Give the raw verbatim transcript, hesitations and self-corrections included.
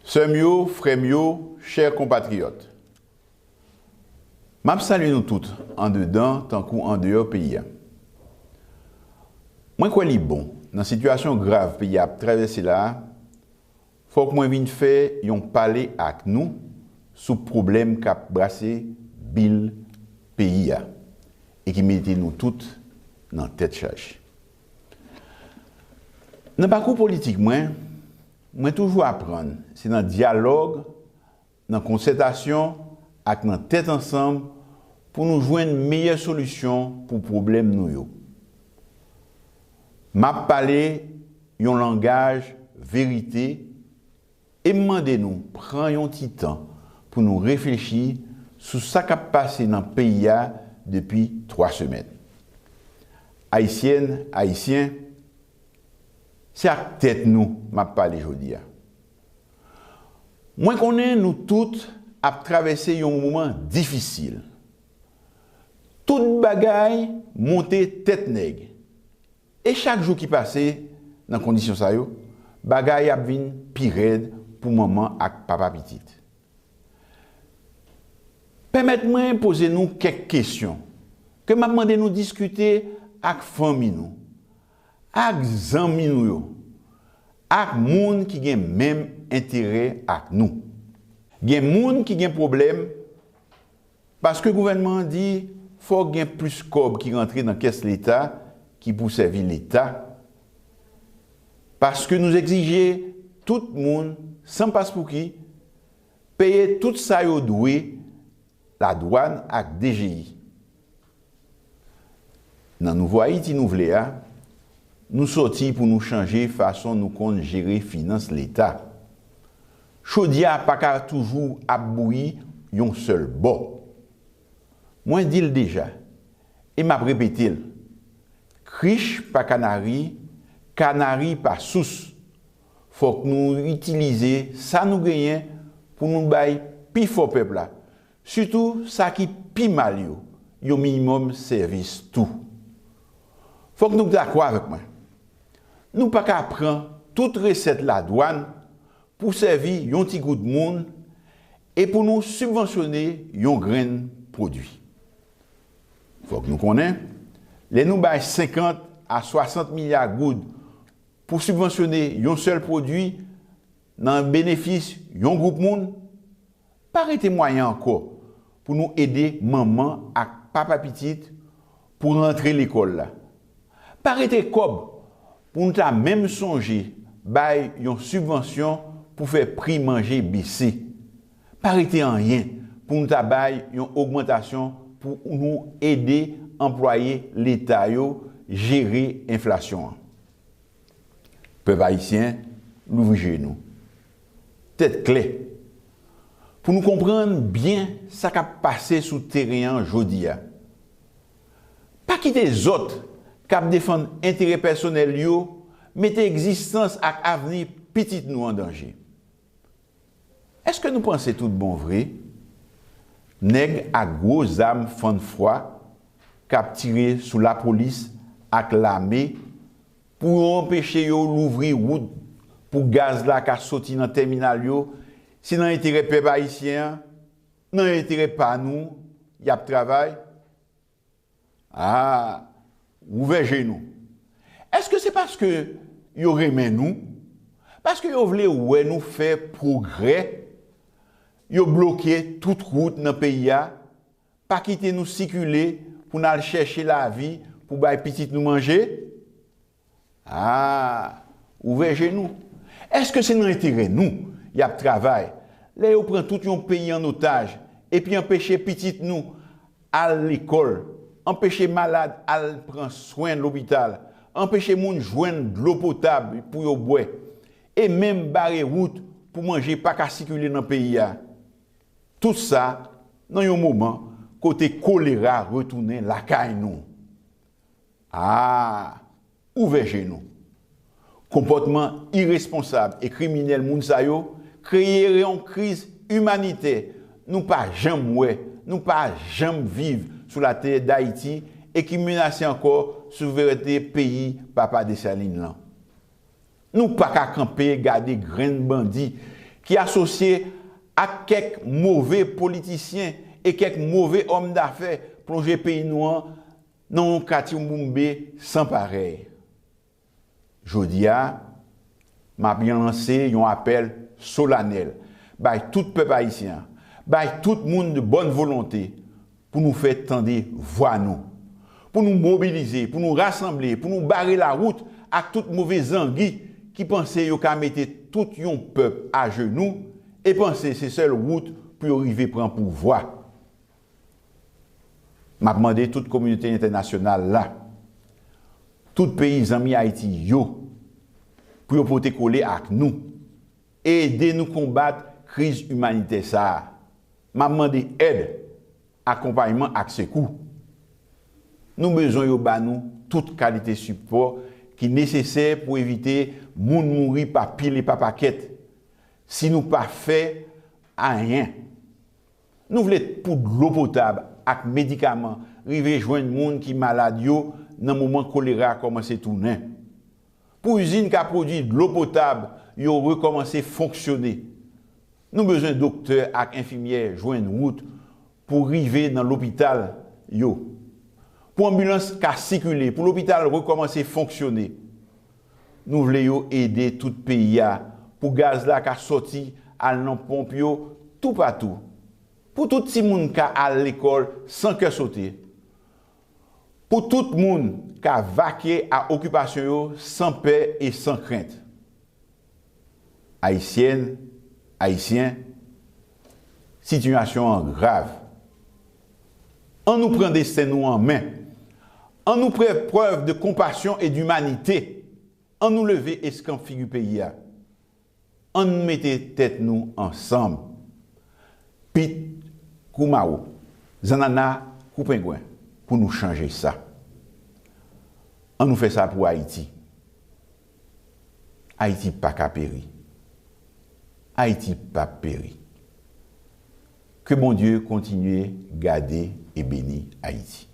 Sè m yo, frè m yo, chè konpatriyòt, m ap salye nou tout, andedan tankou andeyò peyi a. Mwen kwè li bon, nan sitiyasyon grav peyi a ap travèse la a, fòk mwen vin fè yon pale ak nou sou pwoblèm k ap brase bil peyi a e ki mete nou tout nan tèt chaje. Nan pakou politik mwen, mwen toujou aprann se nan dyalòg, nan konsètasyon ak nan tèt ansanm pou nou jwenn meyè solisyon pou pwoblèm nou yo. M ap pale yon langaj verite e m mande nou pran yon ti tan pou nou reflechi sou sa k ap pase nan peyi a depi twa semèn. Ayisyèn, Ayisyen, se ak tèt nou m ap pale jodi a. Mwen konnen nou tout ap travèse yon moman difisil. Tout bagay monte tèt nèg. E chak jou ki pase nan kondisyon sa yo, bagay ap vin pi rèd pou manman ak papa pitit. Pèmèt mwen poze nou kèk kesyon ke m ap mande nou diskite ak fanmi nou, ak zanmi nou yo, ak moun ki gen menm enterè ak nou. Gen moun ki gen pwoblèm paske gouvènman an di fòk gen plis kòb ki rantre nan kès Leta ki pou sèvi Leta, paske nou egzije tout moun, san paspouki, peye tout sa yo dwe ladwàn ak D G I. Nan Nouvo Ayiti nou vle a, nou sòti pou nou chanje fason nou konn jere finans Leta. Chodyè a pa ka toujou ap bouyi yon sèl bò. Mwen di l deja, e m ap repete l, krich pa kanari, kanari pa sous. Fòk nou itilize sa nou genyen pou nou bay pifò pèp la, sitou sa ki pi mal yo, yon minimòm sèvis tou. Fòk nou dakò avèk mwen. Nou pa ka pran tout resèt ladwàn pou sèvi yon ti gwoup moun e pou nou sibvansyone yon grenn pwodui. Fòk nou konnen, lè nou bay senkant a swasant milya goud pou sibvansyone yon sèl pwodui nan benefis yon gwoup moun, pa rete mwayen ankò pou nou ede manman ak papa pitit pou rantre lekòl la. Pa rete kòb pou nou ta menm sonje bay yon sibvansyon pou fè pri manje bese. Pa rete anyen pou nou ta bay yon ogmantasyon pou nou ede anplwaye Leta yo jere enflasyon an. Pèp ayisyen, louvri je nou. Tèt klè. Pou nou konprann byen sa k ap pase sou teren an jodi a. Pa kite zòt k ap defann enterè pèsonèl yo mete egzistans ak avni pitit nou an danje. Èske nou panse tout bon vre, nèg ak gwo zam fann fwa k ap tire sou lapolis ak lame pou yo anpeche yo louvri wout pou gaz la ka soti nan tèminal yo, se nan enterè pèp ayisyen an, nan enterè pa nou y ap travay? A, ouvè je nou. Èske se paske yo renmen nou? Paske yo vle wè nou fè pwogrè? Yo bloke tout wout nan peyi a, pa kite nou sikile pou n al chèche lavi pou bay pitit nou manje? A, ouvè je nou. Èske se nan enterè nou y ap travay lè yo pran tout yon peyi an otaj epi anpeche pitit nou al lekòl, anpeche malad al pran swen lopital, anpeche moun jwenn dlo potab pou yo bwè, e menm bare wout pou manje pa ka sikile nan peyi a? Tout sa nan yon moman kote kolera retounen lakay nou. A, ouvè je nou. Konpòtman iresponsab e kriminèl moun sa yo kreye yon kriz imanitè nou pa janm wè, nou pa janm viv sou latè Dayiti e ki menase ankò souverènte peyi Papa Desalin lan. Nou pa ka kanpe gade grenn bandi ki asosye ak kèk move politisyen e kèk move òm dafè, plonje peyi nou an nan yon katibwoumbe san parèy. Jodi a, m ap lanse yon apèl solanèl bay tout pèp ayisyen an, bay tout moun de bòn volonte pou nou fè tande vwa nou, pou nou mobilize, pou nou rasanble, pou nou bare lawout ak tout move zangi ki panse yo ka mete tout yon pèp ajenou e panse se sèl wout pou yo rive pran pouvwa. M ap mande tout kominote entènasyonal la, tout peyi zanmi Ayiti yo, pou yo pote kole ak nou, ede nou konbat kriz imanitè sa a. M ap mande èd, akonpayman ak sekou. Nou bezwen yo ba nou tout kalite sipò ki nesesè pou evite moun mouri pa pil e pa pakèt. Si nou pa fè ayen, nou vle pou dlo potab ak medikaman rive jwenn moun ki malad yo nan moman kolera kòmanse tounen. Pou izin ka pwodui dlo potab yo rekòmanse fonksyone. Nou bezwen doktè ak enfimyè jwenn wout pou rive nan lopital yo. Pou anbilans ka sikile, pou lopital rekòmanse fonksyone. Nou vle yo ede tout peyi a pou gaz la ka sòti al nan ponp yo toupatou. Pou tout timoun ka al lekòl san kè sote. Pou tout moun ka vake a okipasyon yo san pè e san krent. Ayisyèn, Ayisyen, sitiyasyon an grav. Ann nou pran desten nou an men. Ann nou fè prèv de konpasyon e dimanite. Ann nou leve eskanp figi peyi a. Ann nou mete tèt nou ansanm. Pit kou mawo, zannanna kou pengwen, pou nou chanje sa. Ann nou fè sa pou Ayiti. Ayiti pa ka peri. Ayiti p ap peri. Ke Bondye kontinye gade e beni Ayiti.